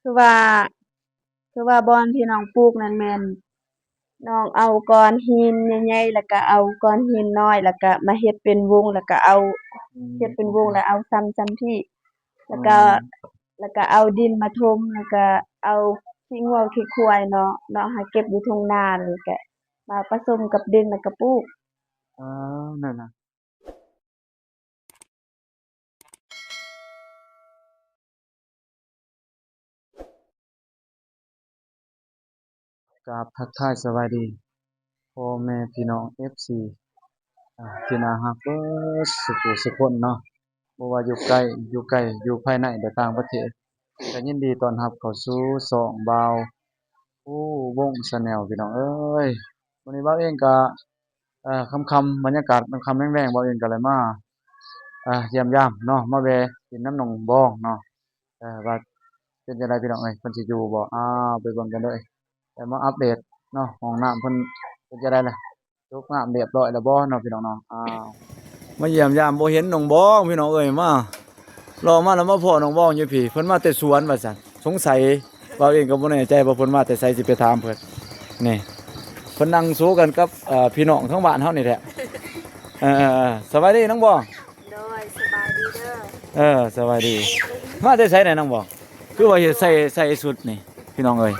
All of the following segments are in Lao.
ຄືວ່າ ຄືວ່າບ່ອນທີ່ນ້ອງປູກນັ້ນແມ່ນ ນ້ອງເອົາກ້ອນຫີນໃຫຍ່ໆ ແລ້ວກະເອົາກ້ອນຫີນນ້ອຍ ແລ້ວກະມາເຮັດເປັນວົງ ແລ້ວກະເອົາ ອືມ ເຮັດເປັນວົງ ແລ້ວເອົາຊຳ ຊຳພີ້ ແລ້ວກະ ອືມ ແລ້ວກະເອົາດິນມາຖົມ ແລ້ວກະເອົາຂີ້ງົວຂີ້ຄວາຍເນາະ ເນາະ ໃຫ້ເກັບຢູ່ທົ່ງນາ ແລ້ວກະມາປະສົມກັບດິນ ແລ້ວກະປູກ. ເອີ ນັ້ນນະ. ກາບທັກທາຍສະບາຍດີພໍ່ແມ່ພີ່ນ້ອງເອັຟຊີ ອ່າ ທີ່ໜ້າຮັກເບິດສຸຜູ້ສຸຄົນເນາະ ບໍ່ວ່າຢູ່ໃກ້ ຢູ່ໄກ ຢູ່ພາຍໃນ ແລະ ຕ່າງປະເທດ ກໍຍິນດີຕ້ອນຮັບເຂົ້າສູ່ຊ່ອງບ່າວ ໂອ້ ວົງ Channel ພີ່ນ້ອງເອີຍ. ມື້ນີ້ບ່າວເອງກໍ ເອີ ຄ່ຳໆ ບັນຍາກາດຄ່ຳໆ ແລງໆ ບ່າວເອງກໍເລີຍມາ ເອີ ຢ້ຽມຢາມເນາະ ມາແວ່ກິນນຳນ້ອງບອງເນາະ ເອີ ວ່າເປັນຈັ່ງໃດພີ່ນ້ອງເອີຍ ເພິ່ນຊິຢູ່ບໍ່? ອ້າວ ໄປເບິ່ງກັນເດີ ແລ້ວມາອັບເດດເນາະ ຫ້ອງນ້ຳເພິ່ນເປັນຈັ່ງໃດລະ ຈົບງາມຮຽບຮ້ອຍແລ້ວບໍ່ເນາະ ພີ່ນ້ອງເນາະ? ອ້າວ ມາຢ້ຽມຢາມບໍ່ເຫັນນ້ອງບອງ ພີ່ນ້ອງເອີຍ ມາ ລໍມາແລ້ວມາພໍ້ນ້ອງບອງຢູ່ພີ້ ເພິ່ນມາແຕ່ສວນວ່າຊັ້ນ ສົງໄສ ບ່າວເອງກໍບໍ່ແນ່ໃຈວ່າເພິ່ນມາແຕ່ໃສ ຊິໄປຖາມເພິ່ນ. ນີ້ ເພິ່ນນັ່ງໂຊກັນກັບ ເອີ ພີ່ນ້ອງທາງບ້ານເຮົານີ້ແຫຼະ. ເອີ ສະບາຍດີນ້ອງບອງ. ໂດຍ ສະບາຍດີເດີ. ເອີ ສະບາຍດີ. ມາແຕ່ໃສແດ່ນ້ອງບອງ? ຄືວ່າເຮັດໃສ່ ໃສ່ຊຸດນີ້ ພີ່ນ້ອງເອີຍ.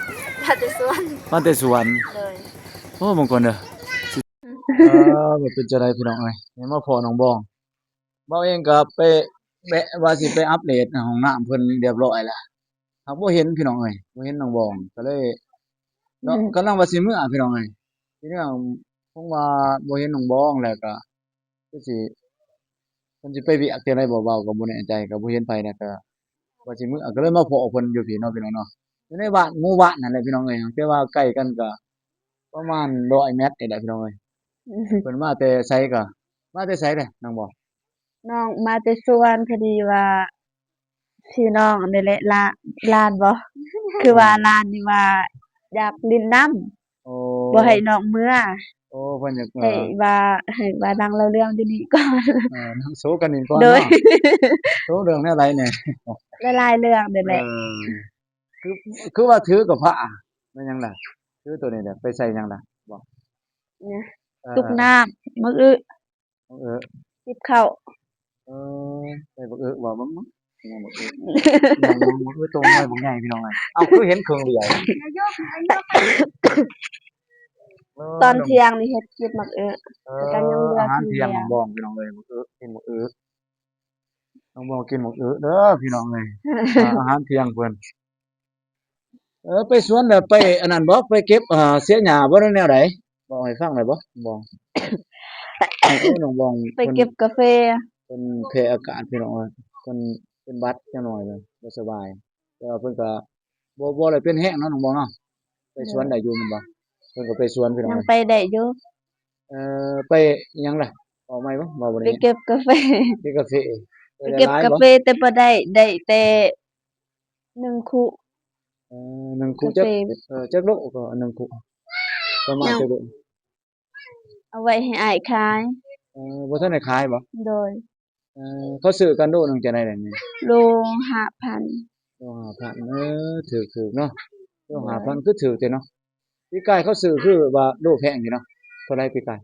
ມາແຕ່ສວນ ມາແຕ່ສວນ. ໂດຍ. ໂອ້ ເບິ່ງກ່ອນເດີ. ເອີ ວ່າເປັນຈັ່ງໃດພີ່ນ້ອງເອີຍ ນີ້ມາພໍ້ນ້ອງບອງ. ບ່າວເອງກໍໄປແວະວ່າຊິໄປອັບເດດຫ້ອງນ້ຳເພິ່ນຮຽບຮ້ອຍແລ້ວ ຫາກບໍ່ເຫັນພີ່ນ້ອງເອີຍ ບໍ່ເຫັນນ້ອງບອງ ກໍເລີຍເນາະ ອືມ ກຳລັງວ່າຊິເມືອພີ່ນ້ອງເອີຍ ທີນີ້ຄົງວ່າບໍ່ເຫັນນ້ອງບອງ ແລ້ວກໍຄືຊິ ເພິ່ນຊິໄປວຽກຈັ່ງໃດບໍ່ ບ່າວກໍບໍ່ແນ່ໃຈ ກໍບໍ່ເຫັນໃຜນະ ກໍວ່າຊິເມືອ ກໍເລີຍມາພໍ້ເພິ່ນຢູ່ພີ້ເນາະ ພີ່ນ້ອງເນາະ ຢູ່ໃນບ້ານໝູ່ບ້ານນັ້ນແຫຼະ ພີ່ນ້ອງເອີຍ ແຕ່ວ່າໃກ້ກັນກໍປະມານຮ້ອຍແມັດນີ້ແຫຼະ ພີ່ນ້ອງເອີຍ. ເພິ່ນມາແຕ່ໃສກະ ມາແຕ່ໃສເດນ້ອງບອງ? ນ້ອງມາແຕ່ສວນ ພໍດີວ່າພີ່ນ້ອງນີ້ແຫຼະ ຫຼານ ຫຼານບໍ ຄືວ່າຫຼານນີ້ວ່າຢາກຫຼິ້ນນຳ ໂອ້ ບໍ່ໃຫ້ນ້ອງເມືອ ໂອ້ ເພິ່ນຢາກ ໃຫ້ວ່າ ໃຫ້ວ່ານັ່ງເລົ່າເລື່ອງຢູ່ນີ້ກ່ອນ ເອີ ນັ່ງໂຊກັນນີ້ກ່ອນ ໂດຍ ເນາະ ໂຊເລື່ອງແນວໃດແດ່? ຫຼາຍໆເລື່ອງເດແຫຼະ ເອີ ຄື ຄືວ່າຖືກະພະ ແມ່ນຫຍັງລະ? ຖືໂຕນີ້ແຫຼະ ໄປໃສ່ຫຍັງລະ? ບອກ ນະ ເອີ ຕຸກນ້ຳ ໝາກອຶ ໝາກອຶ ເກັບເຂົ້າ ເອີ ໃສ່ໝາກອຶ ເວົ້າເບິ່ງ ໝາກອຶ ໝາກອຶ ໝາກອຶໂຕນ້ອຍ ໝາກໃຫຍ່ ພີ່ນ້ອງເອີຍ ເອົ້າ ຄືເຫັນເຄິ່ງດຽວ ເອີ ຕອນທ່ຽງນີ້ເຮັດເກັບໝາກອຶ ເອີ ແລ້ວກໍຍັງເຫຼືອ ອາຫານທ່ຽງ ເຄິ່ງດຽວ ນ້ອງບອງ ພີ່ນ້ອງເອີຍ ໝາກອຶ ກິນໝາກອຶ ນ້ອງບອງກິນໝາກອຶເດີ ພີ່ນ້ອງເອີຍ ອາຫານທ່ຽງເພິ່ນ ເອີ ໄປສວນແລ້ວໄປອັນນັ້ນບໍ ໄປເກັບ ອ່າ ເສຍຫຍ້າບໍ ຫຼືແນວໃດ ເວົ້າໃຫ້ຟັງໄດ້ບໍ ນ້ອງບອງ ເອີ ນ້ອງບອງ ໄປເກັບກາເຟ ເພິ່ນແພ້ອາກາດ ພີ່ນ້ອງເອີຍ ເພິ່ນເປັນຫວັດຈັກໜ້ອຍ ບໍ່ສະບາຍ ແຕ່ວ່າເພິ່ນກໍບໍ່ ບໍ່ໄດ້ເປັນແຮງເນາະ ນ້ອງບອງເນາະ ໄປສວນໄດ້ຢູ່ແມ່ນບໍ່? ເພິ່ນກໍໄປສວນ ພີ່ນ້ອງ ຍັງໄປໄດ້ຢູ່ ເອີ ໄປຫຍັງລະ? ເວົ້າໃໝ່ບໍ? ເວົ້າບໍ່ໄດ້ຍິນ ໄປເກັບກາເຟ ເກັບກາເຟ ໄປເກັບກາເຟ ແຕ່ບໍ່ໄດ້ ໄດ້ແຕ່ໜຶ່ງຄຸ ເອີ ໜຶ່ງຄຸ ກາເຟ ຈັກ ເອີ ຈັກໂລກໍໜຶ່ງຄຸ ປະມານຈັກໂລ? ເອົາໄວ້ໃຫ້ອ້າຍຂາຍ ເອີ ບໍ່ທັນໄດ້ຂາຍບໍ? ໂດຍ ເອີ ເຂົາຊື້ກັນໂລໜຶ່ງຈັ່ງໃດແດ່ນີ້? ໂລຫ້າພັນ ໂລຫ້າພັນ ເອີ ຖືກໆເນາະ ໂລຫ້າພັນ ໂດຍ ຄືຖືກແທ້ເນາະ ປີກາຍເຂົາຊື້ຄືວ່າໂລແພງຢູ່ເນາະ ເທົ່າໃດປີກາຍ?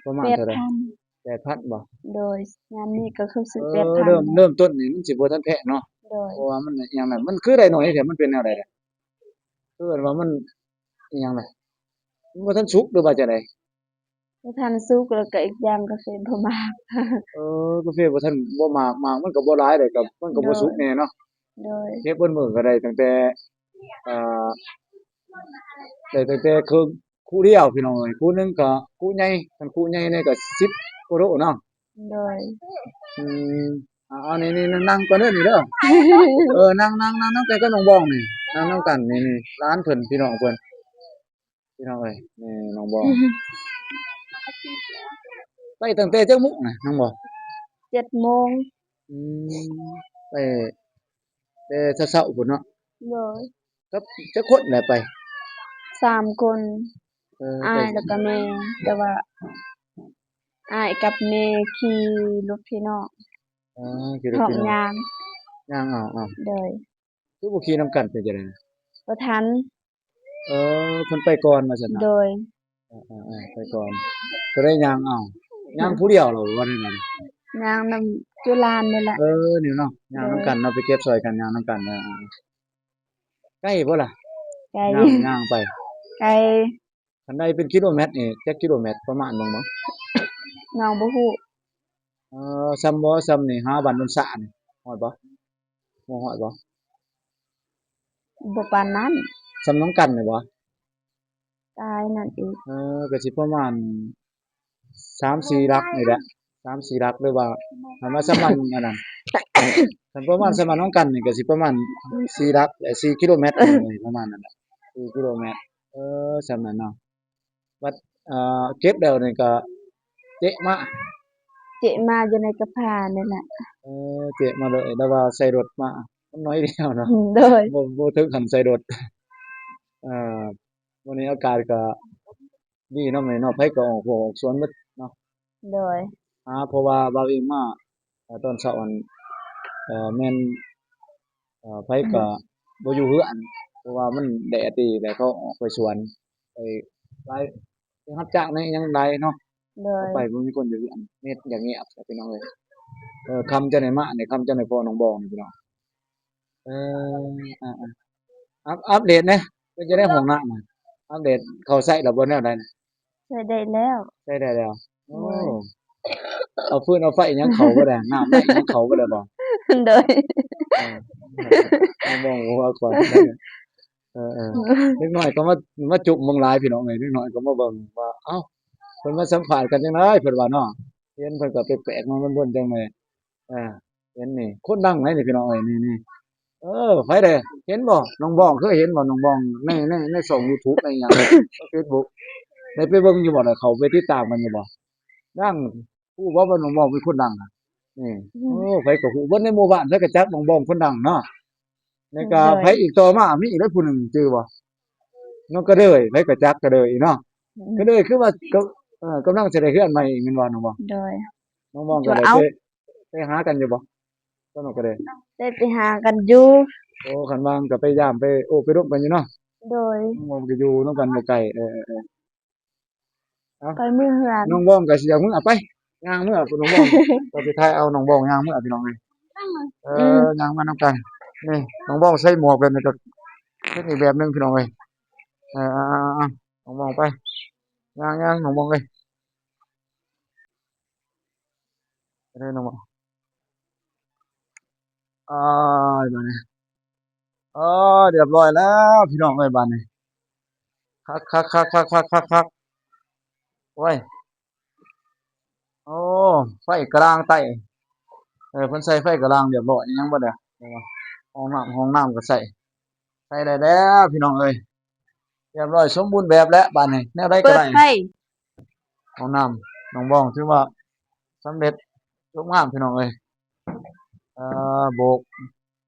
ປະມານເທົ່າໃດ? ແປດພັນ ແປດພັນບໍ? ໂດຍ ຍາມນີ້ກໍຄືຊິ ເອີ ແປດພັນ ເລີ່ມ ເລີ່ມຕົ້ນນີ້ມັນຊິບໍ່ທັນແພງເນາະ ໂດຍ ເພາະວ່າມັນຫຍັງນັ້ນ ມັນຄືໄດ້ໜ້ອຍແທ້ ມັນເປັນແນວໃດລະ? ຄືວ່າມັນອີ່ຫຍັງລະ ມັນບໍ່ທັນສຸກ ຫຼືວ່າຈັ່ງໃດ? ບໍ່ທັນສຸກ ແລ້ວກໍອີກຢ່າງກາເຟບໍ່ໝາກ ເອີ ກາເຟບໍ່ທັນ ບໍ່ໝາກ ໝາກມັນກໍບໍ່ຫຼາຍ ແລ້ວກໍມັນກໍບໍ່ສຸກແນ່ເນາະ ໂດຍ ເກັບເບິດມື້ກໍໄດ້ຕັ້ງແຕ່ ອ່າ ໄດ້ຕັ້ງແຕ່ເຄິ່ງຄຸດຽວ ພີ່ນ້ອງເອີຍ ຄຸໜຶ່ງກໍຄຸໃຫຍ່ ຄັນຄຸໃຫຍ່ນີ້ກໍສິບກວ່າໂລເນາະ ໂດຍ ອືມ ເອົາ ເອົາ ນີ້ ນີ້ ນັ່ງກ່ອນເດີນີ້ເດີ ເອີ ນັ່ງ ນັ່ງ ນັ່ງນຳກັນກັບນ້ອງບອງນີ້ ນັ່ງນຳກັນ ນີ້ ນີ້ ຫຼານເພິ່ນ ພີ່ນ້ອງເພິ່ນ ພີ່ນ້ອງເອີຍ ນີ້ນ້ອງບອງ ໄປຕັ້ງແຕ່ຈັກໂມງນະນ້ອງບອງ? ເຈັດໂມງ ອືມ ໄປແຕ່ເຊົ້າໆພຸ້ນເນາະ ໂດຍ ກັບຈັກຄົນແຫຼະໄປ? ສາມຄົນ ເອີ ອ້າຍ ແລ້ວກໍແມ່ ແຕ່ວ່າອ້າຍກັບແມ່ຂີ່ລົດພີ່ນ້ອງ ເອີ ຂີ່ລົດພີ່ນ້ອງ ຍ່າງ ຍ່າງເອົາ ເອົາ ໂດຍ ຄືບໍ່ຂີ່ນຳກັນ ເປັນຈັ່ງໃດນະ? ບໍ່ທັນ. ເອີ ເພິ່ນໄປກ່ອນວ່າຊັ້ນນະ. ໂດຍ. ເອີໆໆ ໄປກ່ອນ ກໍໄດ້ຍ່າງເອົາ. ຍ່າງຜູ້ດຽວເລີຍບໍ່ ແນວນັ້ນ? ຍ່າງນຳຈຸລານນີ້ແຫຼະ. ເອີ ນີ້ເນາະ ຍ່າງນຳກັນເນາະ. ໂດຍ. ໄປເກັບຊ່ອຍກັນ ຍ່າງນຳກັນ. ເອີ ໄກບໍ່ລະ? ໄກ. ຍ່າງ ຍ່າງໄປ. ໄກ. ຄັນໄດ້ເປັນກິໂລແມັດນີ້ ຈັກກິໂລແມັດປະມານໜຶ່ງບໍ່? ນ້ອງບໍ່ຮູ້. ເອີ ຊ່ຳບໍ່ ຊ່ຳນີ້ຫາບ້ານດົນສະນີ້ ຮອດບໍ່? ບໍ່ຮອດບໍ່? ບໍ່ປານນັ້ນ. ຊ່ຳນ້ອງກັນນີ້ບໍ່? ກາຍນັ້ນອີກ. ເອີ ກໍຊິປະມານສາມສີ່ຫຼັກນີ້ແຫຼະ ສາມສີ່ຫຼັກ ຫຼືວ່າ ຄັນວ່າຊ່ຳອັນນັ້ນ ຄັນປະມານຊ່ຳອັນນ້ອງກັນນີ້ ກໍຊິປະມານສີ່ຫຼັກ ແລະ ສີ່ກິໂລແມັດ ປະມານນັ້ນແຫຼະ ສີ່ກິໂລແມັດ. ເອີ ຊ່ຳນັ້ນເນາະ. ບັດ ເອີ ເກັບແລ້ວນີ້ກໍເຈະມາ ເຈະມາຢູ່ໃນກະພານີ້ແຫຼະ. ເອີ ເຈະມາເລີຍ ແລ້ວວ່າໃສ່ລົດມາ ມັນໜ້ອຍດຽວເນາະ. ໂດຍ. ບໍ່ ບໍ່ເຖິງຂັ້ນໃສ່ລົດ. ເອີ ມື້ນີ້ອາກາດກໍດີເນາະ ແມ່ເນາະ ໃຜກໍອອກ ອອກສວນໝົດເນາະ. ໂດຍ. ອ່າ ເພາະວ່າບ່າວເອງມາ ເອີ ຕອນເຊົ້າອັນ ເອີ ແມ່ນ ເອີ ໃຜກໍບໍ່ຢູ່ເຮືອນ ເພາະວ່າມັນແດດດີ ແລ້ວເຂົາອອກໄປສວນ ໄປຫຼາຍ ໄປຮັບຈ້າງໃນຫຍັງຫຼາຍເນາະ. ໂດຍ. ໄປບໍ່ມີຄົນຢູ່ເຮືອນ ເຮັດຢ່າງງຽບ ພີ່ນ້ອງເອີຍ. ເອີ ຄ່ຳຈັ່ງໄດ້ມານີ້ ຄ່ຳຈັ່ງໄດ້ພໍ້ນ້ອງບອງນີ້ ພີ່ນ້ອງ. ເອີ ອ່າໆ ອັບ ອັບເດດແດ່ ເປັນຈັ່ງໃດຫ້ອງນ້ຳນະ? ອັບເດດ ເຂົ້າໃຊ້ແລ້ວບໍ່ ແນວໃດນະ? ໃຊ້ໄດ້ແລ້ວ. ໃຊ້ໄດ້ແລ້ວ. ໂອ້ ໂດຍ. ເອົາຟືນເອົາໄຟອີ່ຫຍັງເຂົ້າບໍ່ໄດ້ ນ້ຳໄຟອີ່ຫຍັງເຂົ້າບໍ່ໄດ້ບໍ່? ໂດຍ. ເອີ ມອງຫົວກ່ອນ. ເອີໆ ເດັກນ້ອຍກໍມາ ມາຈຸບເບິ່ງຫຼາຍ ພີ່ນ້ອງເອີຍ. ເດັກນ້ອຍກໍມາເບິ່ງວ່າ ເອົ້າ ເພິ່ນມາສຳພາດກັນຈັ່ງໃດ ເພິ່ນວ່າເນາະ. ເຫັນເພິ່ນກໍແປກໆເນາະ ດົນໆ ຈັ່ງໃດ. ເອີ ເຫັນນີ້ ຄົນດັງໃດນີ້ ພີ່ນ້ອງເອີຍ ນີ້ໆ. ເອີ ໃຜເດ້ ເຫັນບໍ່ ນ້ອງບອງ ເຄີຍເຫັນບໍ່ນ້ອງບອງ ໃນ ໃນ ໃນຊ່ອງຢູທູບ ໃນຫຍັງ ເຟສບຸກ ໄດ້ໄປເບິ່ງຢູ່ບໍ່ ໄດ້ເຂົ້າໄປຕິດຕາມກັນຢູ່ບໍ່? ດັງ ຮູ້ບໍ່ວ່ານ້ອງບອງເປັນຄົນດັງນະ? ນີ້ ອືມ ໂອ້ ໃຜກໍຮູ້ ເບິດໃນໝູ່ບ້ານໃຜກໍຈັກນ້ອງບອງຄົນດັງເນາະ. ແລ້ວກໍ ໂດຍ ໃຜອີກຕໍ່ມາ ມີອີກຫຼາຍຜູ້ໜຶ່ງ ຈື່ບໍ່? ນ້ອງກະເດີຍ ໃຜກໍຈັກກະເດີຍເນາະ. ອືມ ກະເດີຍຄືວ່າ ກໍ ເອີ ກຳລັງຊິໄດ້ເຮືອນໃໝ່ອີກແມ່ນບໍ່ນ້ອງບອງ? ໂດຍ. ນ້ອງບອງກໍໄດ້ ເອົາ ໄປ ໄປຫາກັນຢູ່ບໍ່ກັບນ້ອງກະເດີຍ? ໄດ້ໄປຫາກັນຢູ່. ໂອ້ ຄັນວ່າງກໍໄປຢາມ ໄປໂອ້ໄປລົມກັນຢູ່ເນາະ. ໂດຍ. ນ້ອງບອງກໍຢູ່ນຳກັນບໍ່ໄກ. ເອີໆໆ ເອົາ ໄປເມືອເຮືອນ ນ້ອງບອງກໍຊິຢາກເມືອ ໄປ ຍ່າງເມືອ ນ້ອງບອງ ກໍຊິຖ່າຍເອົານ້ອງບອງຍ່າງເມືອ ພີ່ນ້ອງເອີຍ. ເອີ ອືມ ຍ່າງມານຳກັນ. ນີ້ ນ້ອງບອງໃສ່ໝວກແບບນີ້ກໍເປັນອີກແບບໜຶ່ງ ພີ່ນ້ອງເອີຍ. ເອີ ເອົາໆໆ ນ້ອງບອງໄປ ຍ່າງໆ ນ້ອງບອງເອີຍ. ໄປເດີນ້ອງບອງ. ອ້າຍ ບາດນີ້ ອໍ ຮຽບຮ້ອຍແລ້ວພີ່ນ້ອງເອີຍ ບາດນີ້ ຄັກໆໆໆໆໆ. ໂອ້ຍ ໂອ້ ໄຟກະລາງໃຕ້ ເອີ ເພິ່ນໃສ່ໄຟກະລາງຮຽບຮ້ອຍ ຍັງບໍ່ໄດ້ ຫ້ອງນ້ຳ ຫ້ອງນ້ຳກໍໃສ່ ໃສ່ໄດ້ແລ້ວພີ່ນ້ອງເອີຍ. ຮຽບຮ້ອຍສົມບູນແບບແລ້ວບາດນີ້ ແນວໃດກໍໄດ້. ເປີດໄຟ ຫ້ອງນ້ຳນ້ອງບອງຖືວ່າສຳເລັດ ຈົບງາມພີ່ນ້ອງເອີຍ. ເອີ ໂບກ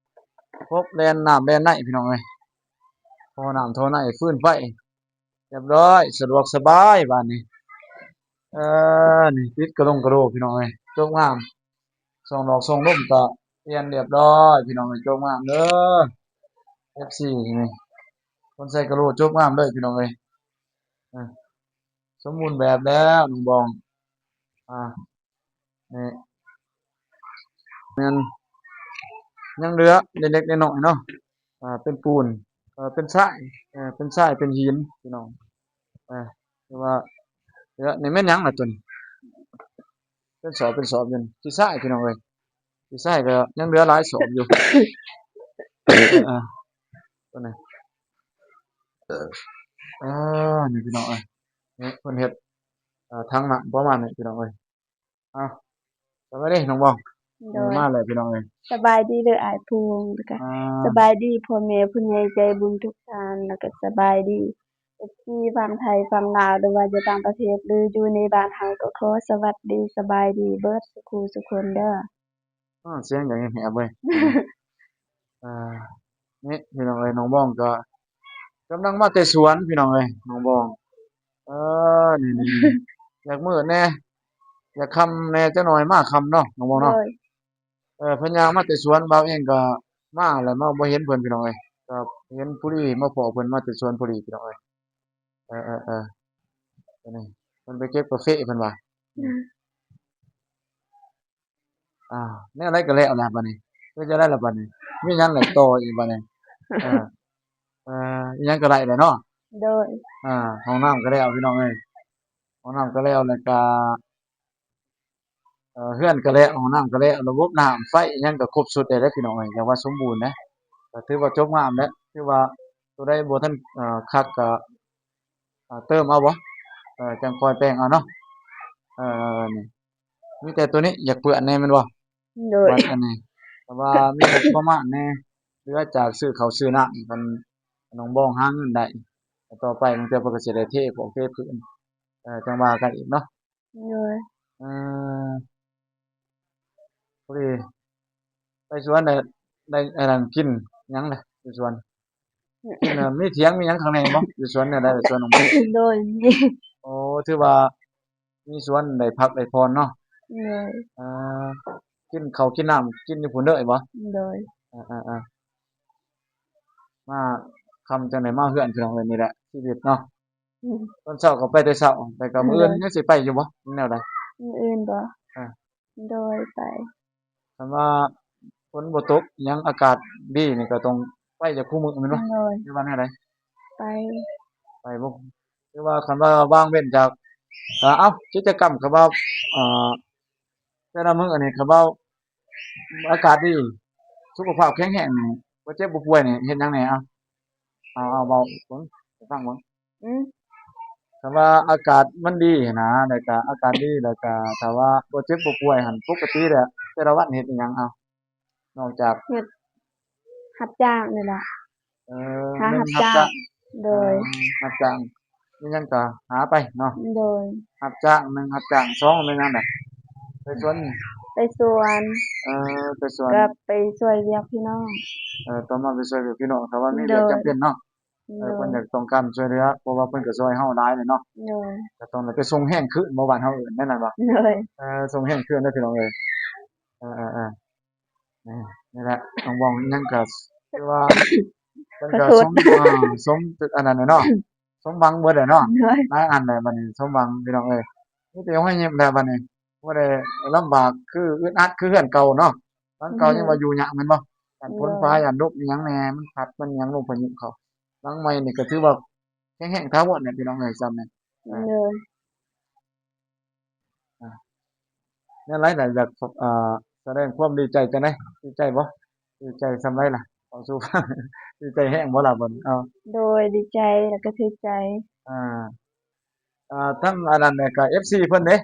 ຄົບແລ່ນນ້ຳແລ່ນໃນພີ່ນ້ອງເອີຍ. ທໍ່ນ້ຳທໍ່ໃນ ຟືນໄຟ ຮຽບຮ້ອຍ ສະດວກສະບາຍບາດນີ້. ເອີ ນີ້ຕິດກະດົງກະໂດພີ່ນ້ອງເອີຍ ຈົບງາມ. ຊ່ອງດອກຊ່ອງລົມກໍປ່ຽນຮຽບຮ້ອຍພີ່ນ້ອງເອີຍ ຈົບງາມເດີ ເອັຟຊີ. ນີ້ ຄົນໃສ່ກະໂດຈົບງາມເລີຍພີ່ນ້ອງເອີຍ. ເອີ ສົມບູນແບບແລ້ວນ້ອງບອງ. ອ່າ ນີ້ ແມ່ນ ຍັງເຫຼືອເລັກໆນ້ອຍໆເນາະ. ອ່າ ເປັນປູນ ເອີ ເປັນຊາຍ ເອີ ເປັນຊາຍ ເປັນຫີນພີ່ນ້ອງ. ເອີ ແຕ່ວ່າເຫຼືອ ນີ້ແມ່ນຫຍັງລະຕົວນີ້? ເປັນສອບເປັນສອບຢູ່ນີ້ ຂີ້ຊາຍພີ່ນ້ອງເອີຍ. ຂີ້ຊາຍກໍຍັງເຫຼືອຫຼາຍສອບຢູ່. ເອີ ຕົວນີ້ ເອີ ນີ້ພີ່ນ້ອງເອີຍ ນີ້ເພິ່ນເຮັດ ເອີ ຖັງນ້ຳປະມານນີ້ພີ່ນ້ອງເອີຍ. ເອົາ ສະບາຍດີນ້ອງບອງ. ໂດຍ ນີ້ມາແລ້ວພີ່ນ້ອງເອີຍ. ສະບາຍດີເດີອ້າຍພູງ ແລ້ວກະ ອ່າ ສະບາຍດີພໍ່ແມ່ຜູ້ໃຫຍ່ໃຈບຸນທຸກທ່ານ ແລ້ວກະສະບາຍດີເອັຟຊີຝັ່ງໄທຝັ່ງລາວ ຫຼືວ່າຢູ່ຕ່າງປະເທດ ຫຼືຢູ່ໃນບ້ານເຮົາ ກໍຂໍສະຫວັດດີສະບາຍດີເບິດສູ່ຄູ່ສູ່ຄົນເດີ. ອ້າ ສຽງຫຍັງແຫບເວີຍ. ອ່າ ນີ້ພີ່ນ້ອງເອີຍ ນ້ອງບອງກໍກຳລັງມາແຕ່ສວນພີ່ນ້ອງເອີຍ ນ້ອງບອງ. ເອີ ນີ້ໆໆ ຢາກມືດແດ່ ຢາກຄ່ຳແດ່ ຈັກໜ່ອຍມາຄ່ຳເນາະ ນ້ອງບອງເນາະ. ໂດຍ. ເອີ ເພິ່ນຍ່າງມາແຕ່ສວນ ບ່າວເອງກໍ ມາແລ້ວມາບໍ່ເຫັນເພິ່ນພີ່ນ້ອງເອີຍ. ກໍເຫັນຜູ້ດີມາພໍ້ເພິ່ນມາແຕ່ສວນຜູ້ດີພີ່ນ້ອງເອີຍ. ເອີໆໆ ອັນນີ້ເພິ່ນໄປເກັບກາເຟເພິ່ນວ່າ. ອືມ ອືມ ອ້າວ ແນວໃດກໍແລ້ວລະບາດນີ້. ເຮັດຈັ່ງໃດລະບາດນີ້? ມີຫຍັງແລ້ວຕໍ່ອີກບາດນີ້? ເອີ ເອີ ອີຫຍັງກໍໄດ້ແລ້ວເນາະ. ໂດຍ ອ່າ ຫ້ອງນ້ຳກໍແລ້ວພີ່ນ້ອງເອີຍ. ຫ້ອງນ້ຳກໍແລ້ວ ແລ້ວກໍ ເອີ ເຮືອນກໍແລ້ວ ຫ້ອງນ້ຳກໍແລ້ວ ລະບົບນ້ຳໄຟອີຫຍັງກໍຄົບຊຸດແລ້ວພີ່ນ້ອງເອີຍ. ຢ່າວ່າສົມບູນເດ້ ກໍຖືວ່າຈົບງາມແລ້ວ. ຖືວ່າຕົວໃດບໍ່ທັນ ເອີ ຄັກກໍ ເອີ ເຕີມເອົາບໍ ເອີ ຈັ່ງຄ່ອຍແປງເອົາເນາະ. ເອີ ນີ້ ມີແຕ່ຕົວນີ້ຢາກເປື້ອນແດ່ແມ່ນບໍ່? ໂດຍ ບັດອັນນີ້ ແຕ່ວ່າມີງົບປະມານແດ່ ເຫຼືອຈາກຊື້ເຂົ້າຊື້ນ້ຳ ຄັນນ້ອງບອງຫາເງິນໄດ້ ຕໍ່ໄປບາງເທື່ອເພິ່ນກໍຊິໄດ້ເທຂອງເທພື້ນ ເອີ ຈັ່ງວ່າກັນອີກເນາະ. ໂດຍ ເອີ ພໍດີໄປສວນໄດ້ ໄດ້ອັນນັ້ນ ກິນຫຍັງລະຢູ່ສວນ? ກິນ ເອີ ມີຖຽງມີຫຍັງຂ້າງໃນບໍ່? ຢູ່ສວນແນວໃດລະ ສວນຂອງເພິ່ນ? ໂດຍ ມີ ໂອ້ ຖືວ່າມີສວນໄດ້ພັກໄດ້ຜ່ອນເນາະ. ໂດຍ ເອີ ກິນເຂົ້າກິນນ້ຳກິນຢູ່ພຸ້ນເດີບໍ? ໂດຍ ເອີໆໆ ມາຄ່ຳຈັ່ງໄດ້ມາເຮືອນພີ່ນ້ອງເອີຍ. ນີ້ແຫຼະຊີວິດເນາະ. ອືມ ຕອນເຊົ້າກໍໄປແຕ່ເຊົ້າ ແຕ່ກໍມື້ອື່ນ ອືມ ຍັງຊິໄປຢູ່ບໍ່ ແນວໃດ? ມື້ອື່ນບໍ? ເອີ ໂດຍ ໄປ. ຄັນວ່າຝົນບໍ່ຕົກຫຍັງ ອາກາດດີນີ້ ກໍຕ້ອງໄປຢູ່ຄູ່ມື້ແມ່ນບໍ່? ໂດຍ ຫຼືວ່າແນວໃດ? ໄປ ໄປບໍ່? ຄືວ່າຄັນວ່າວາງເວັ້ນຈາກ ເອີ ເອົ້າ ກິດຈະກຳ ຄັນວ່າ ເອີ ແຕ່ລະມື້ນີ້ ຄັນວ່າອາກາດດີ ສຸຂະພາບແຂງແຮງນີ້ ບໍ່ເຈັບບໍ່ປ່ວຍນີ້ ເຮັດຫຍັງແດ່? ເອົາ ເອົາ ເອົາ ເວົ້າເບິ່ງ ໃຫ້ຟັງເບິ່ງ. ອືມ ຖ້າວ່າອາກາດມັນດີຫັ້ນນະ ແລ້ວກະອາກາດດີ ແລ້ວກະຖ້າວ່າບໍ່ເຈັບບໍ່ປ່ວຍຫັ້ນ ປົກກະຕິແລ້ວແຕ່ລະວັນເຮັດອີ່ຫຍັງ? ເອົາ ນອກຈາກ ເຮັດຮັບຈ້າງນີ້ແຫຼະ. ເອີ ຫາຮັບຈ້າງ. ໂດຍ ເອີ ຮັບຈ້າງ ມີຫຍັງກະຫາໄປເນາະ. ໂດຍ ຮັບຈ້າງ ໜຶ່ງ ຮັບຈ້າງ ສອງ ແມ່ນຫຍັງນະ? ໄປສວນ ໄປສວນ. ເອີ ໄປສວນ ກໍໄປຊ່ວຍວຽກພີ່ນ້ອງ. ເອີ ຕໍ່ມາໄປຊ່ວຍວຽກພີ່ນ້ອງ ຖ້າວ່າມີວຽກ ໂດຍ ຈຳເປັນເນາະ. ເອີ ໂດຍ ເພິ່ນຢາກຕ້ອງການຊ່ວຍເຫຼືອ ເພາະວ່າເພິ່ນກໍຊ່ວຍເຮົາຫຼາຍແລ້ວເນາະ. ໂດຍ ກໍຕ້ອງໄດ້ໄປສົ່ງແຮງຄືນ ບໍ່ ບ້ານເຮົາເອີ້ນແນວນັ້ນບໍ່? ໂດຍ ເອີ ສົ່ງແຮງຄືນເດີພີ່ນ້ອງເອີຍ. ເອີໆໆ ນີ້ ນີ້ແຫຼະ ນ້ອງບອງຍັງກໍຄືວ່າເພິ່ນກໍ ຂໍໂທດ ສົມ ເອີ ສົມ ອັນນັ້ນແຫຼະເນາະ ສົມຫວັງເບິດແຫຼະເນາະ. ໂດຍ ຫຼາຍອັນແຫຼະບັດນີ້ ສົມຫວັງພີ່ນ້ອງເອີຍ. ມີແຕ່ຮອຍຍິ້ມແຫຼະບັດນີ້ ບໍ່ໄດ້ລຳບາກຄືອຶດອັດຄືເຮືອນເກົ່າເນາະ. ຫຼັງເກົ່າ ອືມ ຍັງວ່າຢູ່ຍາກແມ່ນບໍ່? ຢ້ານຝົນຟ້າ ໂດຍ ຢ້ານລົມອີ່ຫຍັງແດ່ ມັນພັດມັນຫຍັງ ລົມພາຍຸເຂົ້າ. ຫຼັງໃໝ່ນີ້ກໍຖືວ່າແຂງແຮງຖາວອນແຫຼະພີ່ນ້ອງເອີຍ ຊ່ຳນີ້. ໂດຍ ອ່າ ແນວໃດລະ ຢາກ ເອີ ສະແດງຄວາມດີໃຈຈັ່ງໃດ? ດີໃຈບໍ່? ດີໃຈຊ່ຳໃດລະ? ເວົ້າສູ່ຟັງ ດີໃຈແຮງບໍ່ລະບັດນີ້? ເອົາ ໂດຍ ດີໃຈ ແລ້ວກໍຖືກໃຈ. ອ່າ ອ່າ ທັງອັນນັ້ນແຫຼະ ກໍເອັຟຊີເພິ່ນເດ້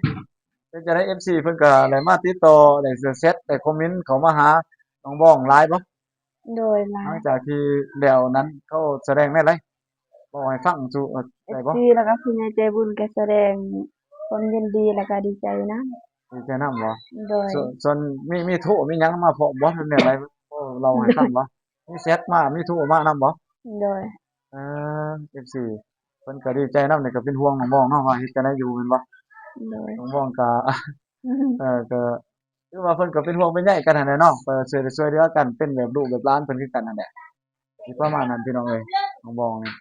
ເປັນຈັ່ງໃດ ເອັຟຊີເພິ່ນກໍໄດ້ມາຕິດຕໍ່ ໄດ້ແຊັດ ໄດ້ຄອມເມັນເຂົ້າມາຫານ້ອງບອງຫຼາຍບໍ່? ໂດຍ ຫຼາຍ. ຫຼັງຈາກທີ່ແລ້ວນັ້ນ ເຂົາສະແດງແນວໃດ ເວົ້າໃຫ້ຟັງສູ່ ເອີ ໄດ້ບໍ່? ເອັຟຊີ ແລ້ວກໍຜູ້ໃຫຍ່ໃຈບຸນກໍສະແດງຄວາມຍິນດີ ແລ້ວກໍດີໃຈນຳ. ດີໃຈນຳບໍ່? ໂດຍ ສ່ວນ ສ່ວນມີ ມີໂທມີຫຍັງມາພ້ອມບໍ່ ຫຼືແນວໃດ? ເວົ້າເລົ່າໃຫ້ຟັງບໍ່? ມີແຊັດມາ ມີໂທມານຳບໍ່? ໂດຍ ເອີ ເອັຟຊີ ເພິ່ນກໍດີໃຈນຳ ແລ້ວກໍເປັນຫ່ວງນ້ອງບອງເນາະ ວ່າເຮັດຈັ່ງໃດຢູ່ແມ່ນບໍ່? ໂດຍ ນ້ອງບອງກໍ ເອີ ກໍ ຄືວ່າເພິ່ນກໍເປັນຫ່ວງເປັນໃຍກັນຫັ້ນແຫຼະເນາະ ກໍຊ່ວຍ ຊ່ວຍເຫຼືອກັນ ເປັນແບບລູກແບບຫຼານເພິ່ນຄືກັນຫັ້ນແຫຼະ ຊິປະມານນັ້ນພີ່ນ້ອງເອີຍ. ນ້ອງບອງນີ້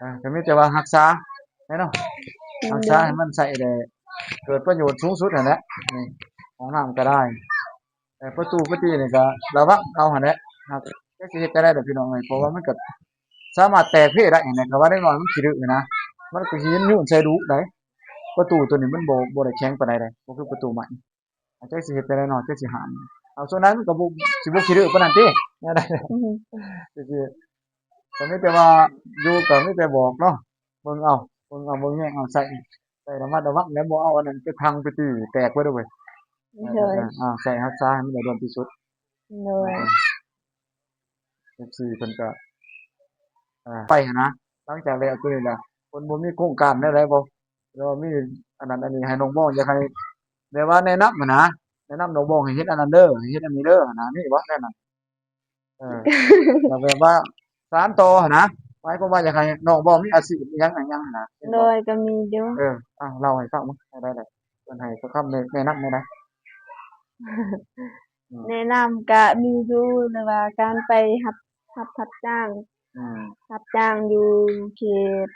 ອ່າ ກໍມີແຕ່ວ່າຮັກສາແຫຼະເນາະ ອືມ ຮັກສາໃຫ້ມັນໃຊ້ໄດ້ເກີດປະໂຫຍດສູງສຸດຫັ້ນແຫຼະ. ນີ້ ຫ້ອງນ້ຳກໍໄດ້ ແຕ່ປະຕູປະຕີນີ້ກໍລະວັງເອົາຫັ້ນແຫຼະ. ຫາກ ຈັກຊິເຮັດຈັ່ງໃດດອກພີ່ນ້ອງເອີຍ ເພາະວ່າມັນກໍສາມາດແຕກເພໄດ້ຫັ້ນແຫຼະ ກໍວ່າເດັກນ້ອຍມັນຂີ້ດື້ນະ ມັນກໍຂີ້ຍືນໃສ່ດຸໄດ໋. ປະຕູໂຕນີ້ມັນບໍ່ ບໍ່ໄດ້ແຂງປານໃດເດ ບໍ່ຄືປະຕູໄມ້. ຈັກຊິເຮັດຈັ່ງໃດເນາະ ຈັກຊິຫ້າມ ເອົາ ສ່ວນໃດມັນກໍບໍ່ ຊິບໍ່ຂີ້ດື້ປານນັ້ນຕິ ແນວໃດ. ອືມ ກໍມີແຕ່ວ່າຢູ່ກໍມີແຕ່ບອກເນາະ ເບິ່ງເອົາ ເບິ່ງເອົາ ເບິ່ງແຍງເອົາ ໃສ່ ໃສ່ລະມັດລະວັງ ແລ້ວບໍ່ເອົາອັນນັ້ນໄປພັງໄປຕີແຕກເບິດເດ້. ໂດຍ ເອີ ໃສ່ຮັກສາໃຫ້ມັນໄດ້ດ່ວນທີ່ສຸດ. ໂດຍ ເອັຟຊີ ເພິ່ນກໍ ອ່າ ໄປຫັ້ນນະ ຫຼັງຈາກແລ້ວໂຕນີ້ລະ ເພິ່ນບໍ່ມີໂຄງການແນວໃດບໍ່ ຫຼືວ່າມີອັນນັ້ນອັນນີ້ໃຫ້ນ້ອງບອງ ຢາກໃຫ້ແບບວ່າແນະນຳຫັ້ນນະ ແນະນຳນ້ອງບອງໃຫ້ເຮັດອັນນັ້ນເດີ ໃຫ້ເຮັດອັນນີ້ເດີຫັ້ນນະ ມີບໍ່ແນວນັ້ນ? ເອີ ແບບວ່າສານຕໍ່ຫັ້ນນະ ໝາຍຄວາມວ່າຢາກໃຫ້ນ້ອງບອງມີອາຊີບອີ່ຫຍັງອີ່ຫຍັງຫັ້ນນະ. ໂດຍ ກໍມີຢູ່. ເອີ ອ່າ ເລົ່າໃຫ້ຟັງເບິ່ງ ໄດ້ ໄດ້ ເພິ່ນໃຫ້ຄຳແນະນຳແນວໃດ? ອືມ ແນະນຳກະມີຢູ່ ຫຼືວ່າການໄປຮັບ ຮັບ ຮັບຈ້າງ ອືມ ຮັບຈ້າງຢູ່ເຂດ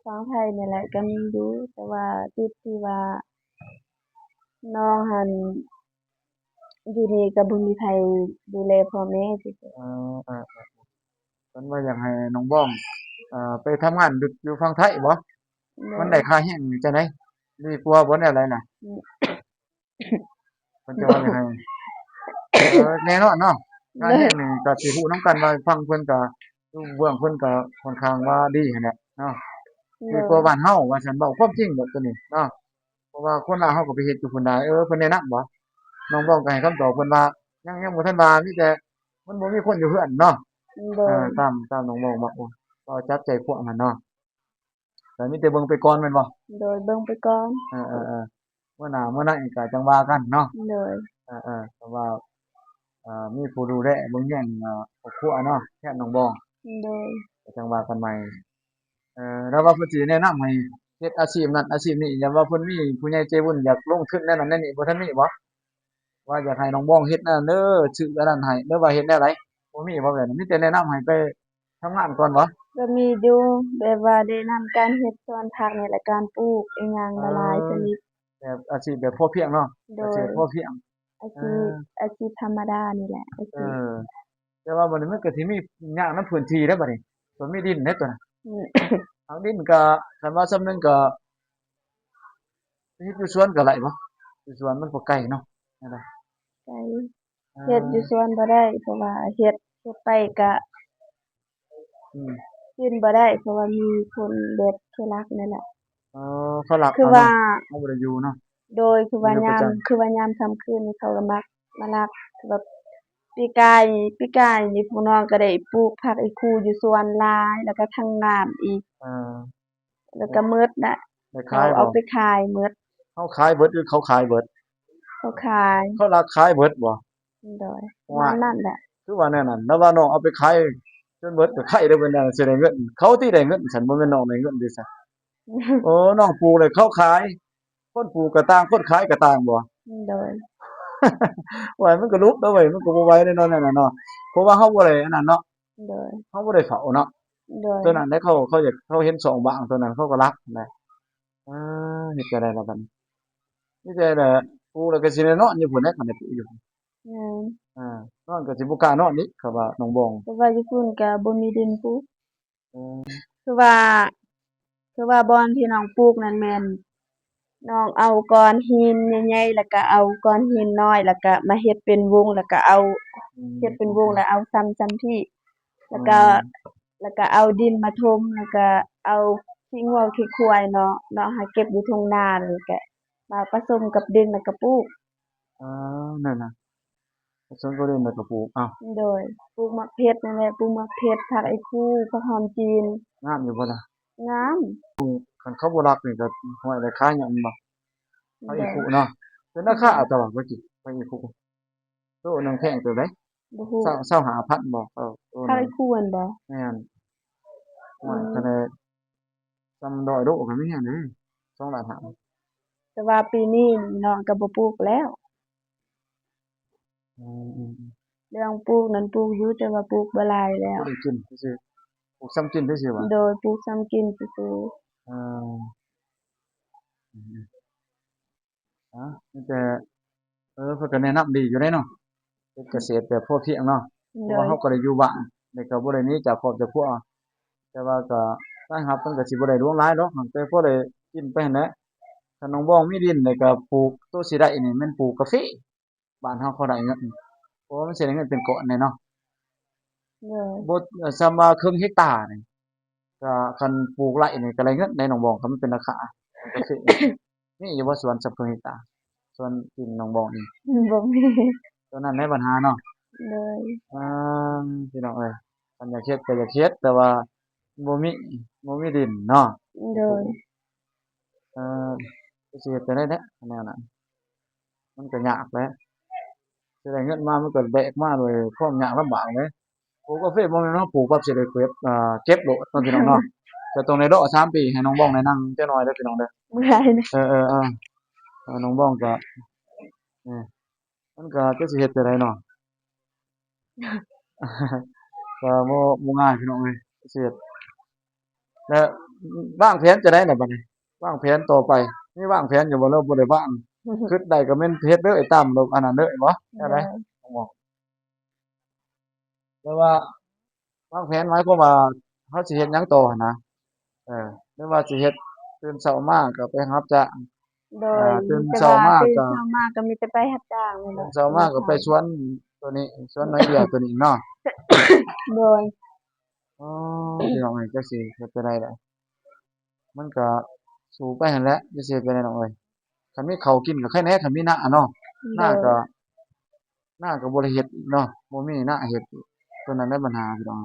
ຝັ່ງໄທນີ້ແຫຼະ ກະມີຢູ່ ແຕ່ວ່າຕິດທີ່ວ່ານ້ອງຫັ້ນ ຢູ່ນີ້ກະບໍ່ມີໃຜດູແລພໍ່ແມ່ ເອີ ເອີ ເອີ ເພິ່ນວ່າຢາກໃຫ້ນ້ອງບອງ ເອີ ໄປທຳງານຢູ່ ຢູ່ຝັ່ງໄທບໍ? ໂດຍ ມັນໄດ້ຄ່າແຮງຈັ່ງໃດ? ດີກວ່າບໍ ແນວໃດນະ? ອືມ ເພິ່ນຈະວ່າຈັ່ງໃດ? ເອີ ແນ່ນອນເນາະ ໂດຍ ຄ່າແຮງນີ້ກະຊິຮູ້ນຳກັນວ່າຝັ່ງເພິ່ນກະ ຢູ່ເບື້ອງເພິ່ນກະຂ້ອນຂ້າງວ່າດີຫັ້ນແຫຼະເນາະ ໂດຍ ດີກວ່າບ້ານເຮົາວ່າຊັ້ນ ເວົ້າຄວາມຈິງໂລດໂຕນີ້ເນາະ. ເພາະວ່າຄົນລາວເຮົາກໍໄປເຮັດຢູ່ພຸ້ນໄດ໋ ເອີ ເພິ່ນແນະນຳບໍ? ນ້ອງບອງກໍໃຫ້ຄຳຕອບເພິ່ນວ່າ ຍັງ ຍັງບໍ່ທັນວ່າ ມີແຕ່ມັນບໍ່ມີຄົນຢູ່ເຮືອນເນາະ ໂດຍ ເອີ ຕາມ ຕາມນ້ອງບອງເວົ້າ ເວົ້າຈັບໃຈຄວາມຫັ້ນເນາະ ກໍມີແຕ່ເບິ່ງໄປກ່ອນແມ່ນບໍ່? ໂດຍ ເບິ່ງໄປກ່ອນ ເອີ ເອີ ເອີ ເມື່ອໜ້າເມື່ອໃນກໍຈັ່ງວ່າກັນເນາະ ໂດຍ ເອີ ເອີ ກໍວ່າ ເອີ ມີຜູ້ດູແລເບິ່ງແຍງ ເອີ ຄອບຄົວເນາະ ແທນນ້ອງບອງ ໂດຍ ກໍຈັ່ງວ່າກັນໃໝ່. ເອີ ແລ້ວວ່າເພິ່ນຊິແນະນຳໃຫ້ເຮັດອາຊີບນັ້ນອາຊີບນີ້ ຢ່າວ່າເພິ່ນມີຜູ້ໃຫຍ່ໃຈບຸນຢາກລົງທຶນແນວນັ້ນແນວນີ້ ບໍ່ທັນມີບໍ? ວ່າຢາກໃຫ້ນ້ອງບອງເຮັດນັ້ນເດີ ຊື້ອັນນັ້ນໃຫ້ ຫຼືວ່າເຮັດແນວໃດ ບໍ່ມີບໍແບບນີ້? ມີແຕ່ແນະນຳໃຫ້ໄປທຳງານກ່ອນບໍ? ກໍມີຢູ່ ແບບວ່າແນະນຳການເຮັດສວນຜັກນີ້ແຫຼະ ການປູກອີ່ຫຍັງຫຼາຍໆຊະນິດ ແບບອາຊີບແບບພໍພຽງເນາະ ໂດຍ ອາຊີບພໍພຽງ ອາຊີບ ເອີ ອາຊີບທຳມະດານີ້ແຫຼະ ອາຊີບ ເອີ ແຕ່ວ່າບັດນີ້ມັນກໍຊິມີຍາກນຳພື້ນທີ່ເດ້ບັດນີ້ ຕົວມີດິນເດ້ຕົວນັ້ນ ອືມ ທາງດິນກໍ ຄັນວ່າສ່ຳໜຶ່ງກໍເຮັດຢູ່ສວນກໍໄດ້ບໍ? ຢູ່ສວນມັນບໍ່ໄກເນາະ ແນວໃດ? ໄກ ເອີ ເຮັດຢູ່ສວນບໍ່ໄດ້ ເພາະວ່າເຮັດ ເຮັດໄປກະ ອືມ ກິນບໍ່ໄດ້ ເພາະວ່າມີຄົນແບບໂທລັກນັ້ນແຫຼະ ເອີ ເຂົາລັກ ຄືວ່າເຮົາບໍ່ໄດ້ຢູ່ເນາະ ໂດຍ ຄືວ່າຍາມ ຄືວ່າຍາມຄ່ຳຄືນນີ້ເຂົາກໍມັກມາລັກ ແບບປີກາຍ ປີກາຍນີ້ພວກນ້ອງກໍໄດ້ປູກຜັກອີ່ຄູຢູ່ສວນຫຼາຍ ແລ້ວກໍທັງນ້ຳອີກ ເອີ ແລ້ວກໍໝົດນະ ໄດ້ຂາຍ ເຂົາເອົາ ບໍ່ ໄປຂາຍໝົດ ເຮົາຂາຍເບິດ ຫຼືເຂົາຂາຍເບິດ? ເຂົາຂາຍ ເຂົາລັກຂາຍເບິດບໍ່? ໂດຍ ປະມານນັ້ນແຫຼະ ຄືວ່າແນວນັ້ນ ແລ້ວວ່ານ້ອງເອົາໄປຂາຍຈົນເບິດກໍໄຄເດ້ ເພິ່ນວ່າຊິໄດ້ເງິນ ເຂົາທີ່ໄດ້ເງິນຊັ້ນ ບໍ່ແມ່ນນ້ອງໄດ້ເງິນຕິຊັ້ນ? ໂອ້ ນ້ອງປູກແລ້ວເຂົາຂາຍ ຄົນປູກກໍຕ່າງ ຄົນຂາຍກໍຕ່າງບໍ່? ໂດຍ ໂອ້ຍ ມັນກໍຫຼຸບເດ້ເວີຍ ມັນກໍບໍ່ໄຫວເດ້ເນາະ ແນວນັ້ນເນາະ ເພາະວ່າເຮົາບໍ່ໄດ້ອັນນັ້ນເນາະ ໂດຍ ເຮົາບໍ່ໄດ້ເຝົ້າເນາະ ໂດຍ ຕົວນັ້ນເດ້ ເຂົາ ເຂົາຢາກ ເຂົາເຫັນຊ່ອງວ່າງຕົວນັ້ນ ເຂົາກໍລັກນະ ອ່າ ເຮັດຈັ່ງໃດລະບັດນີ້ ມີແຕ່ລະປູກແລ້ວກໍຊິໄດ້ນອນຢູ່ພຸ້ນແຫຼະ ຄັນໄດ້ປູກຢູ່ ແມ່ນ ອ່າ ນອນກໍຊິບໍ່ກ້ານອນອີກ ເຂົາວ່ານ້ອງບອງ ແຕ່ວ່າຢູ່ພຸ້ນກໍບໍ່ມີດິນປູກ ເອີ ຄືວ່າ ຄືວ່າບ່ອນທີ່ນ້ອງປູກນັ້ນແມ່ນ ນ້ອງເອົາກ້ອນຫີນໃຫຍ່ໆ ແລ້ວກໍເອົາກ້ອນຫີນນ້ອຍ ແລ້ວກໍມາເຮັດເປັນວົງ ແລ້ວກໍເອົາ ອືມ ເຮັດເປັນວົງ ແລ້ວເອົາຊຳ ຊຳທີ່ ແລ້ວກໍ ອືມ ແລ້ວກໍເອົາດິນມາຖົມ ແລ້ວກໍເອົາຂີ້ງົວຂີ້ຄວາຍເນາະ ເນາະ ຫາເກັບຢູ່ທົ່ງນາ ແລ້ວກໍມາປະສົມກັບດິນ ແລ້ວກໍປູກ ອ່າ ນັ້ນນະ ປະສົມກັບດິນແລ້ວກໍປູກ ເອົ້າ ໂດຍ ປູກໝາກເຜັດນັ້ນແຫຼະ ປູກໝາກເຜັດ ຜັກອີ່ຄູ ຜັກຫອມຈີນ ງາມຢູ່ບໍ່ລະ? ງາມ ຄັນເຂົາບໍ່ລັກນີ້ກໍ ຫ້ວຍ ໄດ້ຂາຍຍ້ອນບໍ່? ໂດຍ ຜັກອີ່ຄູເນາະ ເປັນລາຄາ ໂດຍ ຕະຫຼາດບໍ່ຈິ ຜັກອີ່ຄູ ໂລໜຶ່ງແພງເທົ່າໃດ? ບໍ່ຮູ້ ຊາວ ຊາວຫ້າພັນບໍ່? ເອີ ໂລໜຶ່ງ ຜັກອີ່ຄູຫັ້ນບໍ່? ແມ່ນ ໂອ້ຍ ອືມ ຄັນໄດ້ ສ່ຳດອຍໂດກໍມີຫັ້ນເດ້ ສອງລ້ານຫ້າ ແຕ່ວ່າປີນີ້ນ້ອງກໍບໍ່ປູກແລ້ວ ອືມໆໆ ເລື່ອງປູກນັ້ນປູກຢູ່ ແຕ່ວ່າປູກບໍ່ຫຼາຍແລ້ວ ພໍໄດ້ກິນຊື່ໆ ປູກຊ່ຳກິນຊື່ໆ ຫວາ? ໂດຍ ປູກຊ່ຳກິນຊື່ໆ ເອີ ອືມ ອ່າ ມີແຕ່ ເອີ ເພິ່ນກໍແນະນຳດີຢູ່ເດ້ເນາະ ເຮັດກະເສດແບບພໍພຽງເນາະ ໂດຍ ເພາະວ່າເຮົາກໍໄດ້ຢູ່ບ້ານ ແລ້ວກໍບໍ່ໄດ້ໜີຈາກຄອບຈາກຄົວ ແຕ່ວ່າກໍລາຍຮັບມັນກໍຊິບໍ່ໄດ້ຫຼວງຫຼາຍດອກ ແຕ່ພໍໄດ້ກິນໄປຫັ້ນແຫຼະ ຄັນນ້ອງບອງມີດິນ ແລ້ວກໍປູກ ໂຕຊິໄດ້ນີ້ແມ່ນປູກກາເຟ ບ້ານເຮົາເຂົາໄດ້ເງິນ ເພາະວ່າມັນຊິໄດ້ເງິນເປັນກ້ອນແດ່ເນາະ ໂດຍ ບໍ່ ສ່ຳວ່າເຄິ່ງເຮັກຕານີ້ ກໍຄັນປູກໄລ່ນີ້ກໍໄດ້ເງິນໃດ໋ ນ້ອງບອງ ຄັນມັນເປັນລາຄາ ກາເຟ ມີຢູ່ບໍ່ສວນສັບເພິ່ງເຮັດຕາ ສວນດິນນ້ອງບອງນີ້? ບໍ່ມີ ຕົວນັ້ນແຫຼະບັນຫາເນາະ ໂດຍ ອ່າ ພີ່ນ້ອງເອີຍ ຄັນຢາກເຮັດກໍຢາກເຮັດ ແຕ່ວ່າບໍ່ມີ ບໍ່ມີດິນເນາະ ໂດຍ ເອີ ຊິເຮັດຈັ່ງໃດແຫຼະ ແນວນັ້ນ ມັນກໍຍາກແຫຼະ ຊິໄດ້ເງິນມາ ມັນກໍແບກມາໂດຍຄວາມຍາກລຳບາກເດ້ ປູກກາເຟບໍ່ແມ່ນວ່າປູກປັບຊິໄດ້ເກັບ ອ່າ ເກັບໂລດເນາະ ພີ່ນ້ອງເນາະ ກໍຕ້ອງໄດ້ລໍສາມປີ ໃຫ້ນ້ອງບອງໄດ້ນັ່ງຈັກໜ່ອຍເດີພີ່ນ້ອງເດີ ເມື່ອຍນະ ເອີໆ ເອີ ນ້ອງບອງກໍ ເອີ ມັນກໍຈັກຊິເຮັດຈັ່ງໃດເນາະ ກໍບໍ່ ບໍ່ງ່າຍພີ່ນ້ອງເອີຍ ຊິເຮັດ ແລ້ວວາງແຜນຈັ່ງໃດລະບັດນີ້ ວາງແຜນຕໍ່ໄປ ມີວາງແຜນຢູ່ບໍ່ ຫຼືບໍ່ໄດ້ວາງ ຄິດໄດ້ກໍແມ່ນເຮັດເລີຍ ຕາມອັນນັ້ນເລີຍບໍ່ ແນວໃດ ໂດຍ ແຕ່ວ່າວາງແຜນໝາຍຄວາມວ່າເຮົາຊິເຮັດຫຍັງຕໍ່ຫັ້ນນະ ເອີ ຫຼືວ່າຊິເຮັດ ຕື່ນເຊົ້າມາກໍໄປຮັບຈ້າງ ໂດຍ ອ່າ ຕື່ນເຊົ້າມາກໍ ເຊົ້າມາກໍມີແຕ່ໄປຮັບຈ້າງນີ້ແຫຼະ ຕື່ນເຊົ້າມາກໍໄປສວນໂຕນີ້ ສວນນ້ອຍດຽວໂຕນີ້ເນາະ ໂດຍ ອໍ ພີ່ນ້ອງເອີຍ ຈັກຊິເຮັດຈັ່ງໃດລະ ມັນກະສູ້ໄປຫັ້ນແຫຼະ ຢ່າຊິເຮັດຈັ່ງໃດນ້ອງເອີຍ ຄັນມີເຂົ້າກິນກະໄຄແດ່ ຄັນມີນາເນາະ ນາກະ ນາກະບໍ່ໄດ້ເຮັດອີກເນາະ ບໍ່ມີນາເຮັດອີກ ໂຕນັ້ນແຫຼະບັນຫາພີ່ນ້ອງ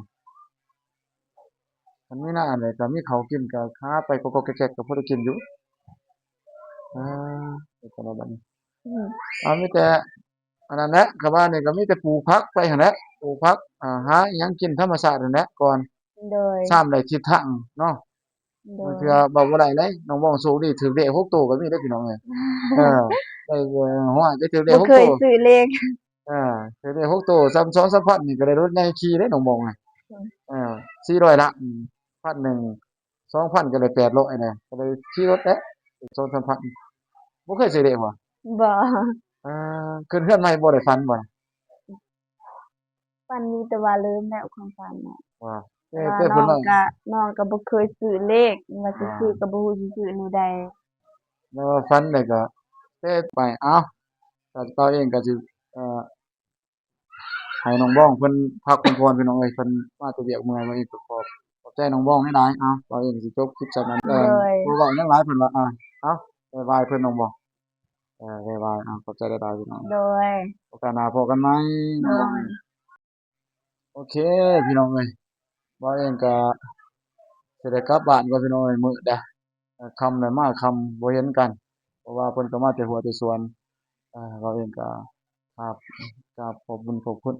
ຄັນມີນາແລ້ວກະມີເຂົ້າກິນກະຫາໄປກໍໆແກກໆ ກະພໍໄດ້ກິນຢູ່ ເອີ ເຮັດຈັ່ງໃດບັດນີ້ ອືມ ເອົາ ມີແຕ່ ອັນນັ້ນແຫຼະ ກະວ່ານີ້ກະມີແຕ່ປູກຜັກໄປຫັ້ນແຫຼະ ປູກຜັກ ອ່າ ຫາອີ່ຫຍັງກິນທຳມະຊາດຫັ້ນແຫຼະກ່ອນ ໂດຍ ຊາມໄດ້ທິດທາງເນາະ ໂດຍ ບາງເທື່ອເວົ້າບໍ່ໄດ້ເດ້ ນ້ອງບອງໂຊກດີຖືກເລກຫົກໂຕກໍມີເດ້ພີ່ນ້ອງເອີຍ ເອີ ໄດ້ ເອີ ຮ້ອຍໄປຖືກເລກຫົກໂຕ ບໍ່ເຄີຍຊື້ເລກ ເອີ ຖືກເລກຫົກໂຕ ສ່ຳສອງສາມພັນນີ້ກໍໄດ້ລົດໃຫຍ່ຂີ່ເດ້ນ້ອງບອງ ອືມ ເອີ ສີ່ຮ້ອຍລະ ອືມ ພັນໜຶ່ງ ສອງພັນກໍໄດ້ແປດຮ້ອຍນະ ກໍໄດ້ຂີ່ລົດແຫຼະ ສອງສາມພັນ ບໍ່ເຄີຍຊື້ເລກບໍ່? ບໍ່ ອ່າ ຂຶ້ນເຮືອນໃໝ່ບໍ່ໄດ້ຝັນບໍ່? ຝັນຢູ່ ແຕ່ວ່າລືມແລ້ວຄວາມຝັນນະ ວ່າ ແຕ່ ແຕ່ ແຕ່ເພິ່ນວ່າ ນ້ອງກະ ນ້ອງກະບໍ່ເຄີຍຊື້ເລກ ວ່າຊິຊື້ ອ່າ ກະບໍ່ຮູ້ຊິຊື້ແນວໃດ ແລ້ວວ່າຝັນແລ້ວກະ ແຕ່ໄປ ເອົ້າ ກະເຮົາເອງກະຊິ ເອີ ໃຫ້ນ້ອງບອງເພິ່ນພັກເພິ່ນຜ່ອນ ພີ່ນ້ອງເອີຍ ເພິ່ນມາແຕ່ວຽກເມື່ອຍ ເຮົາເອງກໍຂອບ ຂອບໃຈນ້ອງບອງຫຼາຍໆ ເອົ້າ ເຮົາເອງຊິຈົບຄລິບສ່ຳນັ້ນ ເອີ ບໍ່ເວົ້າຫຍັງຫຼາຍ ເພິ່ນວ່າ ອ່າ ເອົ້າ ບາຍບາຍເພິ່ນ ນ້ອງບອງ ເອີ ບາຍບາຍ ເອົ້າ ຂອບໃຈຫຼາຍໆ ພີ່ນ້ອງ ໂດຍ ໂອກາດໜ້າພໍ້ກັນໃໝ່ ນ້ອງບອງ ໂດຍ ໂອເຄ ພີ່ນ້ອງເອີຍ ເຮົາເອງກະຊິໄດ້ກັບບ້ານກ່ອນ ພີ່ນ້ອງເອີຍ ມືດແລ້ວ ເອີ ຄ່ຳແລ້ວ ມາຄ່ຳ ບໍ່ເຫັນກັນ ເພາະວ່າເພິ່ນກໍມາແຕ່ຫົວແຕ່ສວນ ເອີ ເຮົາເອງກໍ ກາບ ກາບຂອບບຸນຂອບຄຸນ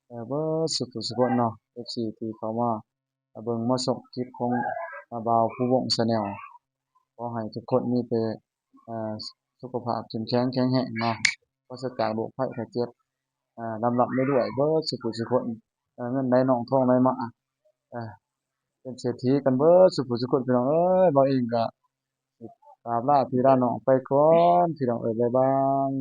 ເອີ ເບິດສຸຜູ້ສຸຄົນເນາະ ເອັຟຊີ ທີ່ເຂົ້າມາເບິ່ງມາຊົມຄລິບຂອງ ອາ ບ່າວພູວົງ Channel ຂໍໃຫ້ທຸກຄົນມີແຕ່ ເອີ ສຸຂະພາບເຂັ້ມແຂງແຂງແຮງເນາະ ປາສະຈາກໂລກໄພໄຂ້ເຈັບ ອ່າ ລ່ຳໆລວຍໆ ເບິດສຸຜູ້ສຸຄົນ ເອີ ເງິນໄຫຼນອງທອງໄຫຼມາ ເອີ ເປັນເສດຖີກັນເບິດສຸຜູ້ສຸຄົນ ພີ່ນ້ອງເອີຍ ເຮົາເອງກະກາບລາພີ່ລານ້ອງໄປກ່ອນ ພີ່ນ້ອງເອີຍ ບາຍບາຍ.